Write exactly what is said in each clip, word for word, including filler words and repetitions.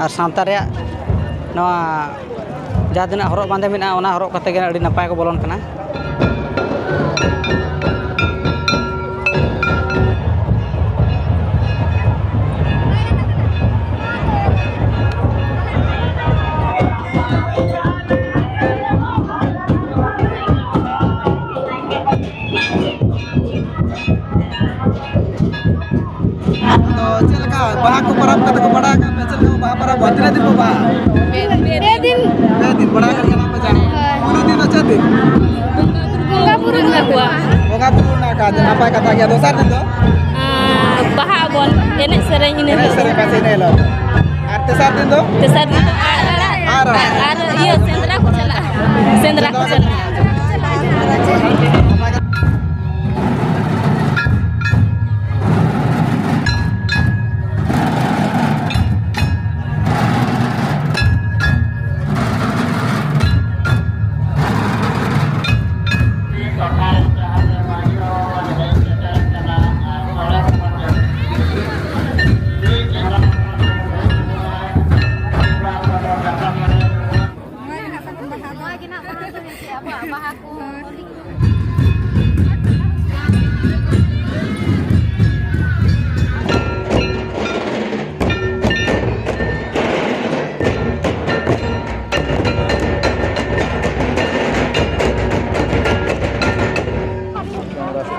ᱟᱨ ᱥᱟᱶᱛᱟ ᱨᱮᱭᱟᱜ ᱱᱚᱣᱟ ᱡᱟᱦᱟᱸ ᱛᱤᱱᱟᱹᱜ ᱦᱚᱨᱚᱜ ᱵᱟᱸᱫᱮ ᱢᱮᱱᱟᱜᱼᱟ, ᱚᱱᱟ ᱦᱚᱨᱚᱜ ᱠᱟᱛᱮ ᱜᱮ ᱟᱹᱰᱤ ᱱᱟᱯᱟᱭ ᱠᱚ ᱵᱚᱞᱚᱱ ᱠᱟᱱᱟ᱾ ᱟᱫᱚ ᱪᱮᱫ ᱞᱮᱠᱟ ᱵᱟᱦᱟ ᱠᱚ ᱯᱚᱨᱚᱵᱽ ᱠᱟᱛᱮ ᱠᱚ ᱵᱟᱲᱟᱭ ᱠᱟᱱ ᱯᱮ? ᱪᱮᱫ ᱞᱮᱠᱟ ᱵᱟᱦᱟ ᱯᱚᱨᱚᱵᱽ ᱛᱤᱱᱟᱹᱜ ᱫᱤᱱ ᱠᱚ ᱵᱟᱦᱟ? ᱯᱮ ᱫᱤᱱ᱾ ᱯᱮ ᱫᱤᱱ ᱵᱟᱲᱟᱭ ᱠᱟᱱ ᱜᱮᱭᱟ ᱯᱮ ᱡᱟᱦᱟᱸ? ᱦᱳᱭ᱾ ᱯᱩᱭᱞᱩ ᱫᱤᱱ ᱫᱚ ᱪᱮᱫ ᱫᱤᱱ? ᱵᱚᱸᱜᱟ ᱵᱩᱨᱩ ᱢᱮᱱᱟᱜ ᱠᱚᱣᱟ᱾ ᱵᱚᱸᱜᱟ ᱵᱩᱨᱩ ᱨᱮᱱᱟᱜ ᱠᱟᱡᱽ, ᱱᱟᱯᱟᱭ ᱠᱟᱛᱷᱟ ᱜᱮᱭᱟ᱾ ᱫᱚᱥᱟᱨ ᱫᱤᱱ ᱫᱚ? ᱟᱸ, ᱵᱟᱦᱟ ᱟᱵᱚᱱ, ᱮᱱᱮᱡ ᱥᱮᱨᱮᱧ ᱤᱱᱟᱹ ᱮᱱᱮᱡ ᱦᱤᱞᱳᱜ᱾ ᱥᱮᱨᱮᱧ ᱯᱟᱪᱮ ᱤᱱᱟᱹ ᱦᱤᱞᱳᱜ᱾ ᱟᱨ ᱛᱮᱥᱟᱨ ᱫᱤᱱ ᱫᱚ? ᱛᱮᱥᱟᱨ ᱫᱤᱱ ᱫᱚ ᱟᱨ, ᱟᱨ, ᱟᱨ ᱤᱭᱟᱹ ᱥᱮᱸᱫᱽᱨᱟ ᱠᱚ ᱪᱟᱞᱟᱜᱼᱟ᱾ ᱥᱮᱸᱫᱽᱨᱟ ᱠᱚ ᱪᱟᱞᱟᱜᱼᱟ᱾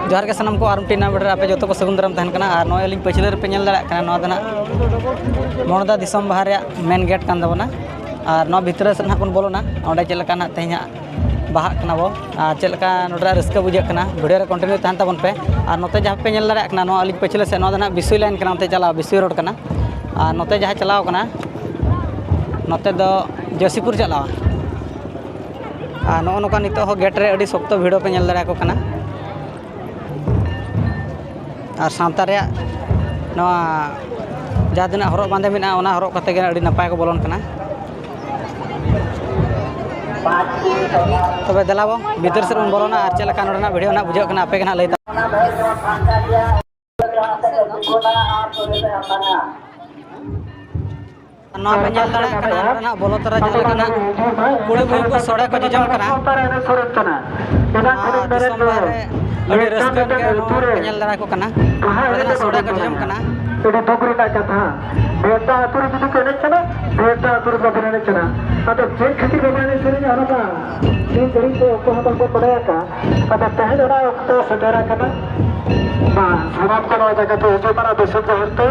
ᱡᱚᱦᱟᱨ ᱜᱮ ᱥᱟᱱᱟᱢ ᱠᱚ, ᱟᱨ ᱢᱤᱫᱴᱤᱡ ᱱᱟᱣᱟ video ᱨᱮ ᱟᱯᱮ ᱡᱚᱛᱚ ᱠᱚ ᱥᱟᱹᱜᱩᱱ ᱫᱟᱨᱟᱢ ᱛᱟᱦᱮᱱ ᱠᱟᱱᱟ᱾ ᱟᱨ ᱱᱚᱜᱼᱚᱭ ᱟᱹᱞᱤᱧ ᱯᱟᱹᱪᱷᱞᱟᱹ ᱨᱮᱯᱮ ᱧᱮᱞ ᱫᱟᱲᱮᱭᱟᱜ ᱠᱟᱱᱟ, ᱱᱚᱣᱟ ᱫᱚ ᱱᱟᱦᱟᱜ ᱢᱚᱬᱮᱫᱟ ᱫᱤᱥᱚᱢ ᱵᱟᱦᱟ ᱨᱮᱭᱟᱜ main gate ᱠᱟᱱ ᱛᱟᱵᱚᱱᱟ᱾ ᱟᱨ ᱱᱚᱣᱟ ᱵᱷᱤᱛᱨᱤ ᱥᱮᱫ ᱱᱟᱦᱟᱜ ᱵᱚᱱ ᱵᱚᱞᱚᱱᱟ, ᱚᱸᱰᱮ ᱪᱮᱫ ᱞᱮᱠᱟ ᱱᱟᱦᱟᱜ ᱛᱮᱦᱮᱧ ᱦᱟᱸᱜ ᱵᱟᱦᱟᱜ ᱠᱟᱱᱟ ᱵᱚ ᱟᱨ ᱪᱮᱫ ᱞᱮᱠᱟ ᱱᱚᱰᱮ ᱨᱟᱹᱥᱠᱟᱹ ᱵᱩᱡᱷᱟᱹᱜ ᱠᱟᱱᱟ, video ᱨᱮ continue ᱛᱟᱦᱮᱱ ᱛᱟᱵᱚᱱ ᱯᱮ᱾ ᱟᱨ ᱱᱚᱛᱮ ᱡᱟᱦᱟᱸ ᱯᱮ ᱧᱮᱞ ᱫᱟᱲᱮᱭᱟᱜ ᱠᱟᱱᱟ, ᱱᱚᱣᱟ ᱟᱹᱞᱤᱧ ᱯᱟᱹᱪᱷᱞᱟᱹ ᱥᱮᱫ, ᱱᱚᱣᱟ ᱫᱚ ᱱᱟᱦᱟᱜ ᱵᱤᱥᱩᱭ line ᱠᱟᱱᱟ, ᱚᱱᱛᱮ ᱪᱟᱞᱟᱣ ᱵᱤᱥᱩᱭ road ᱠᱟᱱᱟ᱾ ᱟᱨ ᱱᱚᱛᱮ ᱡᱟᱦᱟᱸ ᱪᱟᱞᱟᱣ ᱠᱟᱱᱟ, ᱱᱚᱛᱮ ᱫᱚ ᱡᱚᱥᱤᱯᱩᱨ ᱪᱟᱞᱟᱣᱟ᱾ ᱟᱨ ᱱᱚᱜᱼᱚ ᱱᱚᱝᱠᱟ ᱱᱤᱛᱚᱜ ᱦᱚᱸ gate ᱨᱮ ᱟᱹᱰᱤ ᱥᱚᱠᱛᱚ ᱵᱷᱤᱲ ᱯᱮ ᱧᱮᱞ ᱫᱟᱲᱮᱭᱟᱠᱚ ᱠᱟᱱᱟ᱾ ᱟᱨ ᱥᱟᱶᱛᱟ ᱨᱮᱭᱟᱜ ᱱᱚᱣᱟ ᱡᱟᱦᱟᱸ ᱛᱤᱱᱟᱹᱜ ᱦᱚᱨᱚᱜ ᱵᱟᱸᱫᱮ ᱢᱮᱱᱟᱜᱼᱟ, ᱚᱱᱟ ᱦᱚᱨᱚᱜ ᱠᱟᱛᱮ ᱜᱮ ᱟᱹᱰᱤ ᱱᱟᱯᱟᱭ ᱠᱚ ᱵᱚᱞᱚᱱ ᱠᱟᱱᱟ᱾ ᱛᱚᱵᱮ ᱫᱮᱞᱟ ᱵᱚ ᱵᱷᱤᱛᱟᱹᱨ ᱥᱮᱫ ᱵᱚᱱ ᱵᱚᱞᱚᱱᱟ ᱟᱨ ᱪᱮᱫ ᱞᱮᱠᱟ ᱱᱚᱰᱮᱱᱟᱜ video ᱱᱟᱜ ᱵᱩᱡᱷᱟᱹᱜ ᱠᱟᱱᱟ, ᱟᱯᱮ ᱜᱮ ᱱᱟᱜ ᱞᱟᱹᱭ ᱛᱟᱵᱚᱱ᱾ ᱱᱚᱣᱟ ᱯᱮ ᱧᱮᱞ ᱫᱟᱲᱮᱭᱟᱜ ᱠᱟᱱᱟ, ᱱᱚᱰᱮᱱᱟᱜ ᱵᱚᱞᱚ ᱛᱚᱨᱟ ᱪᱮᱫ ᱞᱮᱠᱟᱱᱟᱜ ᱠᱩᱲᱤ ᱵᱚᱭᱦᱟ ᱠᱚ ᱥᱚᱲᱮ ᱠᱚ ᱡᱚᱡᱚᱢ ᱠᱟᱱᱟ᱾ ᱟᱨ ᱫᱤᱥᱚᱢ ᱵᱟᱦᱨᱮ ᱟᱹᱰᱤ ᱨᱟᱹᱥᱠᱟᱹ ᱜᱮ ᱱᱚᱣᱟ ᱯᱮ ᱧᱮᱞ ᱫᱟᱲᱮᱭᱟᱠᱚ ᱠᱟᱱᱟ, ᱱᱚᱰᱮᱱᱟᱜ ᱥᱚᱲᱮ ᱠᱚ ᱡᱚᱡᱚᱢ ᱠᱟᱱᱟ᱾ ᱟᱹᱰᱤ ᱫᱩᱠ ᱨᱮᱱᱟᱜ ᱠᱟᱛᱷᱟ, ᱵᱮᱣᱛᱟ ᱟᱹᱛᱩ ᱨᱮ ᱡᱩᱫᱤ ᱠᱚ ᱮᱱᱮᱡ ᱠᱟᱱᱟ, ᱵᱮᱣᱛᱟ ᱟᱹᱛᱩ ᱨᱮ ᱵᱟᱵᱚᱱ ᱮᱱᱮᱡ ᱠᱟᱱᱟ᱾ ᱟᱫᱚ ᱪᱮᱫ ᱠᱷᱟᱹᱛᱤᱨ ᱵᱟᱵᱚᱱ ᱮᱱᱮᱡ ᱥᱮᱨᱮᱧᱟ, ᱚᱱᱟ ᱢᱟ ᱱᱤᱛ ᱫᱷᱟᱹᱵᱤᱡ ᱛᱮ ᱚᱠᱚᱭ ᱦᱚᱸ ᱵᱟᱵᱚᱱ ᱵᱟᱲᱟᱭ ᱟᱠᱟᱫᱼᱟ᱾ ᱟᱫᱚ ᱛᱮᱦᱮᱧ ᱚᱱᱟ ᱚᱠᱛᱚ ᱥᱮᱴᱮᱨ ᱟᱠᱟᱱᱟ᱾ ᱢᱟ ᱥᱟᱱᱟᱢ ᱠᱚ ᱱᱚᱣᱟ ᱡᱟᱭᱜᱟ ᱛᱮ ᱦᱤᱡᱩᱜ ᱢᱟ, ᱫᱤᱥᱚᱢ ᱡᱟᱦᱮᱨ ᱛᱮ᱾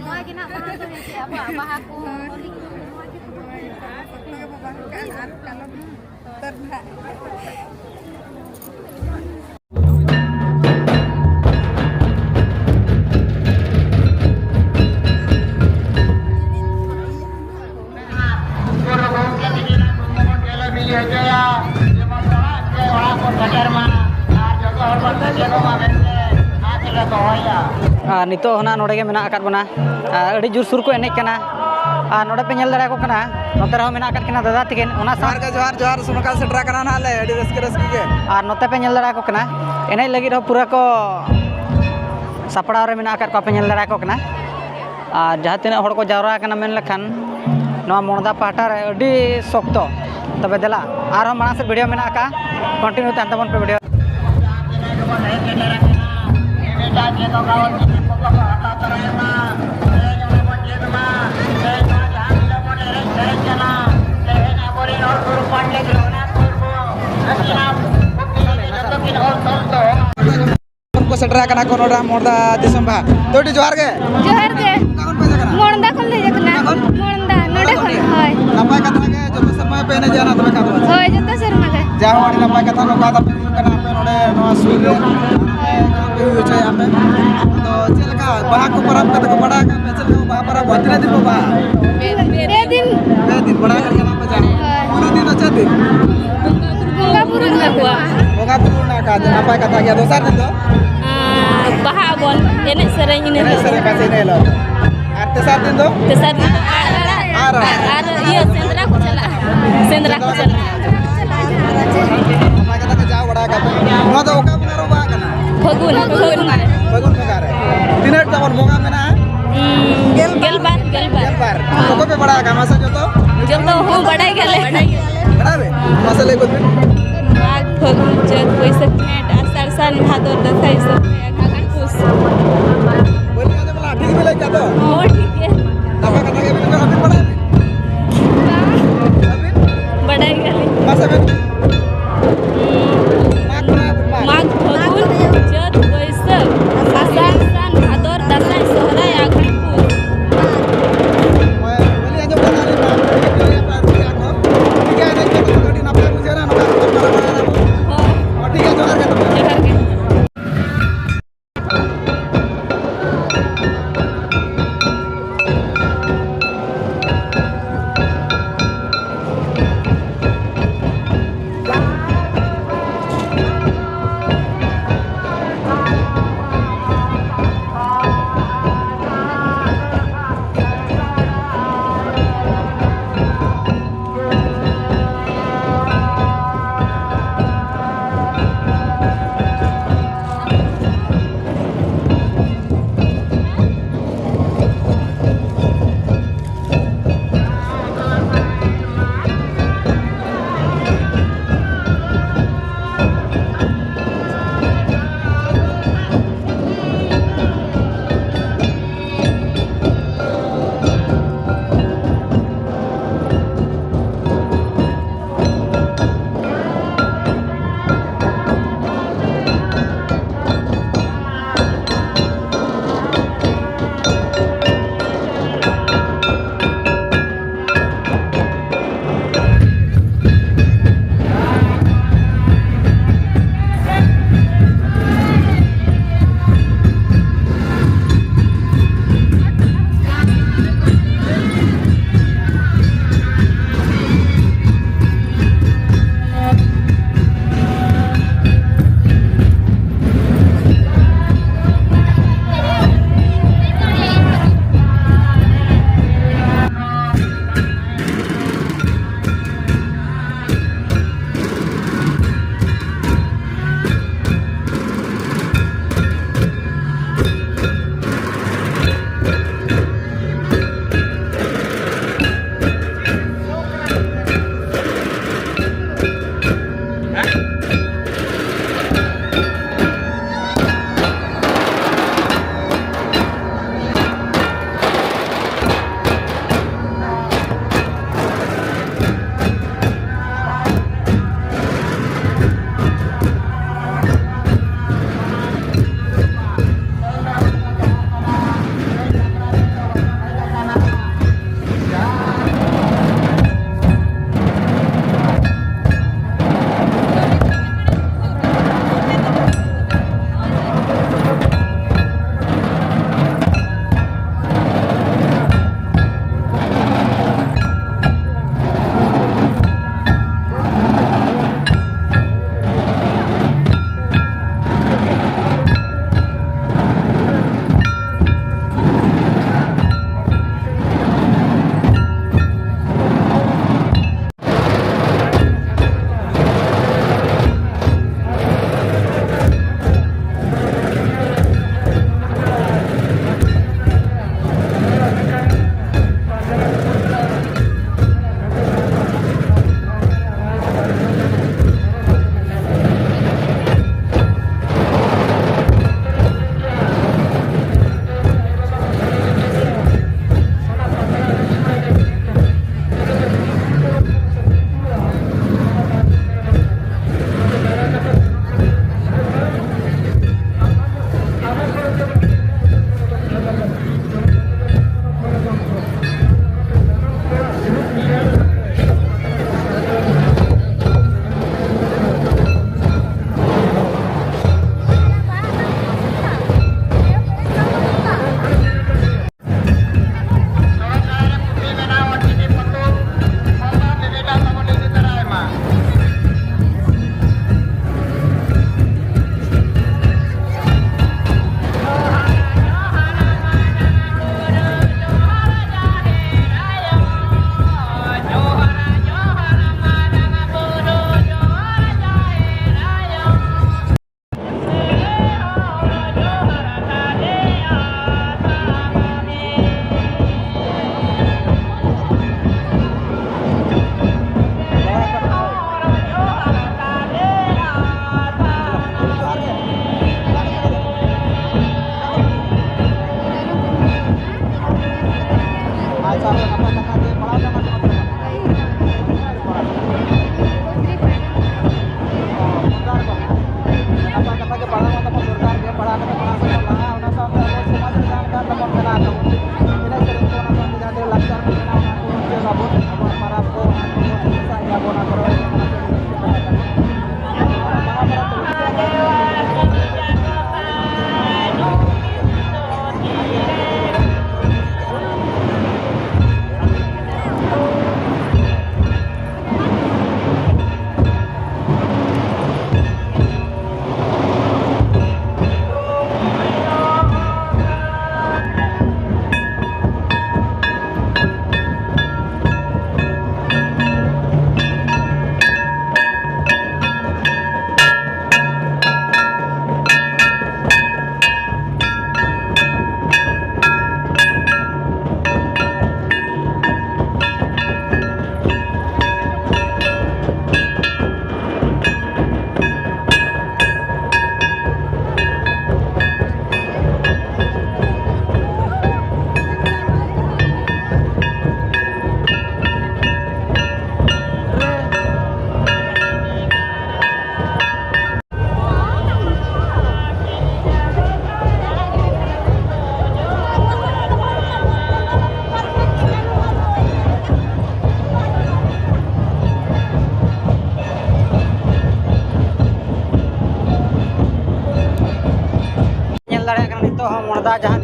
ᱱᱚᱣᱟ ᱜᱮ ᱱᱟᱜ ᱵᱟᱦᱟ ᱫᱚ ᱦᱮᱸ ᱥᱮ ᱟᱵᱚᱣᱟᱜ ᱵᱟᱦᱟ ᱠᱚ᱾ ᱦᱳᱭ, ᱦᱳᱭ, ᱦᱳᱭ, ᱥᱚᱠᱛᱚ ᱜᱮ ᱵᱟᱵᱟ ᱟᱠᱟᱫ ᱟᱨ ᱠᱟᱞᱚᱢ ᱩᱛᱟᱹᱨ ᱱᱟᱜ᱾ ᱜᱩᱨᱩ ᱜᱚᱢᱠᱮ ᱛᱤᱠᱤᱱᱟᱜ ᱠᱩᱠᱢᱩ ᱵᱚᱱ ᱧᱮᱞ ᱟᱹᱰᱤ ᱦᱚᱪᱚᱭᱟ, ᱡᱮᱢᱚᱱ ᱚᱲᱟᱜ ᱠᱮ ᱚᱲᱟᱜ ᱠᱚ ᱥᱮᱴᱮᱨ ᱢᱟ ᱟᱨ ᱡᱚᱛᱚ ᱦᱚᱲ ᱵᱚᱱ ᱥᱮᱴᱮᱨᱚᱜ ᱢᱟ ᱢᱮᱱᱛᱮ ᱟᱸᱥ ᱞᱮ ᱫᱚᱦᱚᱭᱟ᱾ ᱟᱨ ᱱᱤᱛᱚᱜ ᱦᱚᱸ ᱱᱟᱜ ᱱᱚᱰᱮ ᱜᱮ ᱢᱮᱱᱟᱜ ᱟᱠᱟᱫ ᱵᱚᱱᱟ᱾ ᱟᱨ ᱟᱹᱰᱤ ᱡᱳᱨᱥᱳᱨ ᱠᱚ ᱮᱱᱮᱡ ᱠᱟᱱᱟ᱾ ᱟᱨ ᱱᱚᱰᱮ ᱯᱮ ᱧᱮᱞ ᱫᱟᱲᱮᱭᱟᱠᱚ ᱠᱟᱱᱟ, ᱱᱚᱛᱮ ᱨᱮᱦᱚᱸ ᱢᱮᱱᱟᱜ ᱟᱠᱟᱫ ᱠᱤᱱᱟ ᱫᱟᱫᱟ ᱛᱟᱹᱠᱤᱱ᱾ ᱚᱱᱟ ᱥᱟᱶ ᱡᱚᱦᱟᱨ ᱜᱮ ᱡᱚᱦᱟᱨ, ᱡᱚᱦᱟᱨ, ᱥᱚᱢᱟᱠᱟᱞ ᱥᱮᱴᱮᱨ ᱟᱠᱟᱱᱟ ᱱᱟᱦᱟᱜ ᱞᱮ, ᱟᱹᱰᱤ ᱨᱟᱹᱥᱠᱟᱹ, ᱨᱟᱹᱥᱠᱟᱹ ᱜᱮ᱾ ᱟᱨ ᱱᱚᱛᱮ ᱯᱮ ᱧᱮᱞ ᱫᱟᱲᱮᱭᱟᱠᱚ ᱠᱟᱱᱟ, ᱮᱱᱮᱡ ᱞᱟᱹᱜᱤᱫ ᱦᱚᱸ ᱯᱩᱨᱟᱹ ᱠᱚ ᱥᱟᱯᱲᱟᱣ ᱨᱮ ᱢᱮᱱᱟᱜ ᱟᱠᱟᱫ ᱠᱚᱣᱟ, ᱯᱮ ᱧᱮᱞ ᱫᱟᱲᱮᱭᱟᱠᱚ ᱠᱟᱱᱟ᱾ ᱟᱨ ᱡᱟᱦᱟᱸ ᱛᱤᱱᱟᱹᱜ ᱦᱚᱲ ᱠᱚ ᱡᱟᱣᱨᱟ ᱟᱠᱟᱱᱟ ᱢᱮᱱ ᱞᱮᱠᱷᱟᱱ, ᱱᱚᱣᱟ ᱢᱚᱬᱫᱟ ᱯᱟᱦᱴᱟ ᱨᱮ ᱟᱹᱰᱤ ᱥᱚᱠᱛᱚ᱾ ᱛᱚᱵᱮ ᱫᱮᱞᱟ, ᱟᱨᱦᱚᱸ ᱢᱟᱲᱟᱝ ᱥᱮᱫ ᱵᱷᱤᱰᱤᱭᱳ ᱢᱮᱱᱟᱜ ᱟᱠᱟᱫᱼᱟ, ᱠᱚᱱᱴᱤᱱᱤᱭᱩ ᱛᱟᱦᱮᱱ ᱛᱟᱵᱚᱱ ᱯᱮ ᱵᱷᱤᱰᱤᱭᱳ᱾ ᱥᱮᱴᱮᱨ ᱟᱠᱟᱱᱟ ᱠᱚ ᱱᱚᱰᱮ ᱢᱚᱲᱫᱟ ᱫᱤᱥᱚᱢ ᱵᱟᱦᱟ᱾ ᱛᱚ, ᱟᱹᱰᱤ ᱡᱚᱦᱟᱨ ᱜᱮ᱾ ᱡᱚᱦᱟᱨ ᱜᱮ᱾ ᱚᱠᱟ ᱠᱷᱚᱱ ᱯᱮ ᱦᱮᱡ ᱟᱠᱟᱱᱟ? ᱢᱚᱲᱫᱟ ᱠᱷᱚᱱ ᱞᱮ ᱦᱮᱡ ᱟᱠᱟᱱᱟ᱾ ᱚᱠᱟ ᱠᱷᱚᱱ? ᱢᱚᱲᱫᱟ, ᱱᱚᱰᱮ ᱠᱷᱚᱱ, ᱦᱳᱭ᱾ ᱱᱟᱯᱟᱭ ᱠᱟᱛᱷᱟ ᱜᱮ, ᱡᱚᱛᱚ ᱥᱮᱨᱢᱟ ᱯᱮ ᱮᱱᱮᱡᱟ ᱱᱚᱣᱟ ᱫᱚᱢᱮ ᱠᱷᱟᱫ ᱵᱟᱫ᱾ ᱦᱳᱭ, ᱡᱚᱛᱚ ᱥᱮᱨᱢᱟ ᱜᱮ᱾ ᱡᱟᱭᱦᱳᱠ, ᱟᱹᱰᱤ ᱱᱟᱯᱟᱭ ᱠᱟᱛᱷᱟ, ᱱᱚᱝᱠᱟ ᱫᱚ ᱦᱩᱭᱩᱜ ᱠᱟᱱᱟ ᱟᱯᱮ ᱱᱚᱰᱮ ᱱᱚᱣᱟ ᱥᱩᱨ ᱨᱮ᱾ ᱦᱳᱭ᱾ ᱟᱯᱮ ᱦᱩᱭ ᱦᱚᱪᱚᱭᱟ ᱯᱮ᱾ ᱟᱫᱚ ᱪᱮᱫ ᱞᱮᱠᱟ ᱵᱟᱦᱟ ᱠᱚ ᱯᱚᱨᱚᱵᱽ ᱠᱟᱛᱮ ᱠᱚ ᱵᱟᱲᱟᱭ ᱟᱠᱟᱫ ᱯᱮ? ᱪᱮᱫ ᱞᱮᱠᱟ ᱵᱟᱦᱟ ᱯᱚᱨᱚᱵᱽ? ᱛᱤᱱᱟᱹᱜ ᱫᱤᱱ ᱯᱮ ᱵᱟᱦᱟ? ᱯᱮ ᱫᱤᱱ᱾ ᱯᱮ ᱫᱤᱱ, ᱵᱟᱲᱟᱭ ᱠᱟᱱ ᱜᱮᱭᱟ ᱯᱮ ᱡᱟᱦᱟᱸ᱾ ᱦᱳᱭ᱾ ᱯᱩᱭᱞᱩ ᱫᱤᱱ ᱫᱚ ᱪᱮᱫ ᱫᱤᱱ? ᱵᱚᱸᱜᱟ ᱵᱩᱨᱩ ᱢᱮᱱᱟᱜ ᱠᱚᱣᱟ᱾ ᱵᱚᱸᱜᱟ ᱵᱩᱨᱩ ᱨᱮᱱᱟᱜ ᱠᱟᱡᱽ, ᱱᱟᱯᱟᱭ ᱠᱟᱛᱷᱟ ᱜᱮᱭᱟ᱾ ᱫᱚᱥᱟᱨ ᱫᱤᱱ ᱫᱚ? ᱟᱨ ᱵᱟᱦᱟᱜ ᱟᱵᱚᱱ, ᱮᱱᱮᱡ ᱥᱮᱨᱮᱧ ᱤᱱᱟᱹ ᱮᱱᱮᱡ ᱦᱤᱞᱳᱜ᱾ ᱥᱮᱨᱮᱧ ᱵᱟᱥ ᱤᱱᱟᱹ ᱦᱤᱞᱳᱜ᱾ ᱟᱨ ᱛᱮᱥᱟᱨ ᱫᱤᱱ ᱫᱚ? ᱛᱮᱥᱟᱨ ᱫᱤᱱ ᱫᱚ ᱟᱨ, ᱟᱨ? ᱟᱨ ᱤᱭᱟᱹ ᱥᱮᱸᱫᱽᱨᱟ ᱠᱚ ᱪᱟᱞᱟᱜᱼᱟ᱾ ᱥᱮᱸᱫᱽᱨᱟ ᱠᱚ ᱪᱟᱞᱟᱜᱼᱟ᱾ ᱱᱟᱯᱟᱭ ᱠᱟᱛᱷᱟ ᱯᱮ ᱡᱟᱣ ᱵᱟᱲᱟ ᱟᱠᱟᱫ ᱯᱮ᱾ ᱱᱚᱣᱟ ᱫᱚ ᱚᱠᱟ ᱵᱚᱸᱜᱟ ᱨᱮ ᱵᱟᱦᱟ ᱠᱟᱱᱟ? ᱯᱷᱟᱹᱜᱩᱱ, ᱯᱷᱟᱹᱜᱩᱱ ᱨᱮ᱾ ᱯᱷᱟᱹᱜᱩᱱ ᱵᱚᱸᱜᱟ ᱨᱮ᱾ ᱛᱤᱱᱟᱹᱜ ᱛᱟᱵᱚᱱ ᱵᱚᱸᱜᱟ ᱢᱮᱱᱟᱜᱼᱟ? ᱦᱩᱸ, ᱜᱮᱞᱵᱟᱨ, ᱜᱮᱞᱵᱟᱨ᱾ ᱜᱮᱞᱵᱟᱨ᱾ ᱚᱠᱚᱭ ᱯᱮ ᱵᱟᱲᱟᱭ ᱟᱠᱟᱫ ᱢᱟᱥᱮ ᱡᱚᱛᱚ? ᱡᱚᱛᱚ ᱦᱚᱸ ᱵᱟᱲᱟᱭ ᱜᱮᱭᱟᱞᱮ᱾ ᱵᱟᱲᱟᱭ ᱵᱮᱱ? ᱢᱟᱥᱮ ᱞᱟᱹᱭ ᱜᱚᱫ ᱵᱮᱱ᱾ ᱢᱟᱜᱽ, ᱯᱷᱟᱹᱜᱩᱱ, ᱪᱟᱹᱛ, ᱵᱟᱹᱭᱥᱟᱹᱠᱷ, ᱡᱷᱮᱸᱴ, ᱟᱥᱟᱲ, ᱥᱟᱱ, ᱵᱷᱟᱫᱚᱨ, ᱫᱟᱸᱥᱟᱭ, ᱥᱚᱦᱨᱟᱭ, ᱟᱸᱜᱷᱟᱲ, ᱯᱩᱥ᱾ ᱵᱟᱹᱞᱤᱧ ᱟᱸᱡᱚᱢ ᱞᱮᱫᱟ, ᱴᱷᱤᱠ ᱵᱤᱱ ᱞᱟᱹᱭ ᱠᱮᱫᱟ ᱛᱚ? ᱦᱚᱸ, ᱴᱷᱤᱠ ᱜᱮ᱾ ᱱᱟᱯᱟᱭ ᱠᱟᱛᱷᱟ ᱜᱮ ᱵᱤᱱ ᱞᱟᱹᱭ ᱠᱮᱫᱟ, ᱟᱹᱵᱤᱱ ᱵᱟᱲᱟᱭ ᱟᱹᱵᱤᱱ? ᱟᱹᱵᱤᱱ? ᱵᱟᱰᱟᱭ ᱜᱮᱭᱟᱞᱤᱧ᱾ ᱢᱟᱥᱮ ᱵᱮᱱ᱾ ᱢᱟᱜᱽ ᱵᱚᱸᱜᱟ ᱵᱚᱱ ᱢᱟᱜᱽ᱾ ᱢᱟᱜᱽ, ᱯᱷᱟᱹᱜᱩᱱ, ᱪᱟᱹᱛ, ᱵᱟᱹᱭᱥᱟᱹᱠᱷ, ᱟᱥᱟᱲ, ᱥᱟᱱ, ᱵᱷᱟᱫᱚᱨ, ᱫᱟᱸᱥᱟᱭ, ᱥᱚᱦᱨᱟᱭ, ᱟᱸᱜᱷᱟᱲ, ᱯᱩᱥ᱾ ᱦᱳᱭ, ᱵᱟᱹᱞᱤᱧ ᱟᱸᱡᱚᱢ ᱠᱟᱫᱟ ᱟᱹᱞᱤᱧ ᱢᱟ᱾ ᱴᱷᱤᱠ ᱜᱮᱭᱟ, ᱮᱱᱮᱡ ᱠᱚ ᱛᱟᱵᱚᱱ ᱟᱹᱰᱤ ᱱᱟᱯᱟᱭ ᱵᱩᱡᱷᱟᱹᱣ ᱮᱱᱟ, ᱱᱚᱝᱠᱟ ᱜᱮ ᱛᱟᱵᱚᱱ ᱯᱟᱲᱦᱟᱣ ᱵᱟᱲᱟᱭ ᱫᱟᱵᱚᱱ᱾ ᱦᱳᱭ᱾ ᱦᱳᱭ, ᱴᱷᱤᱠ ᱜᱮᱭᱟ, ᱡᱚᱦᱟᱨ ᱜᱮ ᱛᱚᱵᱮ᱾ ᱡᱚᱦᱟᱨ ᱜᱮ᱾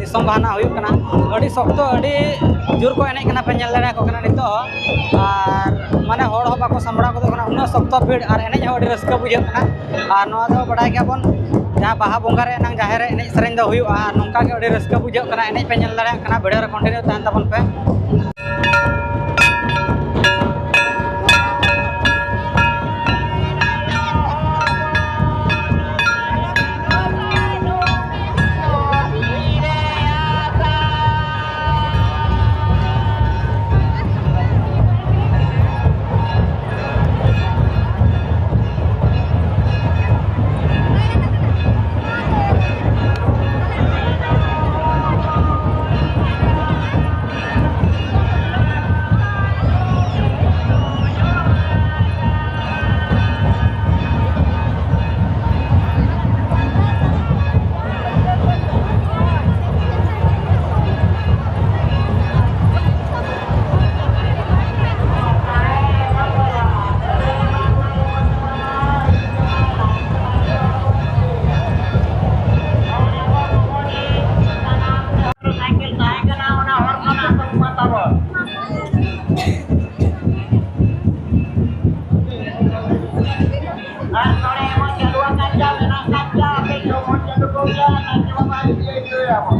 ᱫᱤᱥᱚᱢ ᱵᱟᱦᱟᱱᱟ ᱦᱩᱭᱩᱜ ᱠᱟᱱᱟ᱾ ᱟᱹᱰᱤ ᱥᱚᱠᱛᱚ, ᱟᱹᱰᱤ ᱡᱳᱨ ᱠᱚ ᱮᱱᱮᱡ ᱠᱟᱱᱟ, ᱯᱮ ᱧᱮᱞ ᱫᱟᱲᱮᱭᱟᱠᱚ ᱠᱟᱱᱟ ᱱᱤᱛᱚᱜ ᱦᱚᱸ᱾ ᱟᱨ ᱢᱟᱱᱮ ᱦᱚᱲ ᱦᱚᱸ ᱵᱟᱠᱚ ᱥᱟᱢᱵᱲᱟᱣ ᱜᱚᱫᱚᱜ ᱠᱟᱱᱟ, ᱩᱱᱟᱹᱜ ᱥᱚᱠᱛᱚ ᱵᱷᱤᱲ, ᱟᱨ ᱮᱱᱮᱡ ᱦᱚᱸ ᱟᱹᱰᱤ ᱨᱟᱹᱥᱠᱟᱹ ᱵᱩᱡᱷᱟᱹᱜ ᱠᱟᱱᱟ᱾ ᱟᱨ ᱱᱚᱣᱟ ᱫᱚ ᱵᱟᱲᱟᱭ ᱜᱮᱭᱟᱵᱚᱱ, ᱡᱟᱦᱟᱸ ᱵᱟᱦᱟ ᱵᱚᱸᱜᱟ ᱨᱮ ᱮᱱᱟᱝ ᱡᱟᱦᱮᱨ ᱨᱮ ᱮᱱᱮᱡ ᱥᱮᱨᱮᱧ ᱫᱚ ᱦᱩᱭᱩᱜᱼᱟ, ᱟᱨ ᱱᱚᱝᱠᱟ ᱜᱮ ᱟᱹᱰᱤ ᱨᱟᱹᱥᱠᱟᱹ ᱵᱩᱡᱷᱟᱹᱜ ᱠᱟᱱᱟ᱾ ᱮᱱᱮᱡ ᱯᱮ ᱧᱮᱞ ᱫᱟᱲᱮᱭᱟᱜ ᱠᱟᱱᱟ, ᱵᱷᱤᱰᱤᱭᱳ ᱨᱮ ᱠᱚᱱᱴᱤᱱᱤᱭᱩ ᱛᱟᱦᱮᱱ ᱛᱟᱵᱚᱱ ᱯᱮ᱾ ᱥᱟᱭᱠᱮᱞ ᱛᱟᱦᱮᱸ ᱠᱟᱱᱟ, ᱚᱱᱟ ᱦᱚᱨ ᱠᱷᱚᱱᱟᱜ ᱛᱚ ᱩᱢᱟᱹᱱ ᱛᱟᱵᱚᱱ᱾ ᱟᱨ ᱱᱚᱰᱮ ᱮᱢᱚᱱ ᱪᱟᱹᱞᱩ ᱟᱠᱟᱱ ᱪᱟ ᱢᱮᱱᱟᱜ ᱟᱠᱟᱫ ᱪᱟ, ᱟᱯᱮ ᱡᱚᱢ ᱦᱚᱸ ᱪᱟᱹᱞᱩ ᱠᱚᱜᱮᱭᱟ, ᱱᱟᱭᱠᱮ ᱵᱟᱵᱟ ᱤᱫᱤᱭᱮ ᱤᱫᱤᱭᱮᱭᱟ ᱵᱚᱱ᱾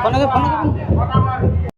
ᱯᱷᱳᱱ ᱟᱹᱜᱩᱭ, ᱯᱷᱳᱱ ᱟᱹᱜᱩᱭ ᱵᱤᱱ᱾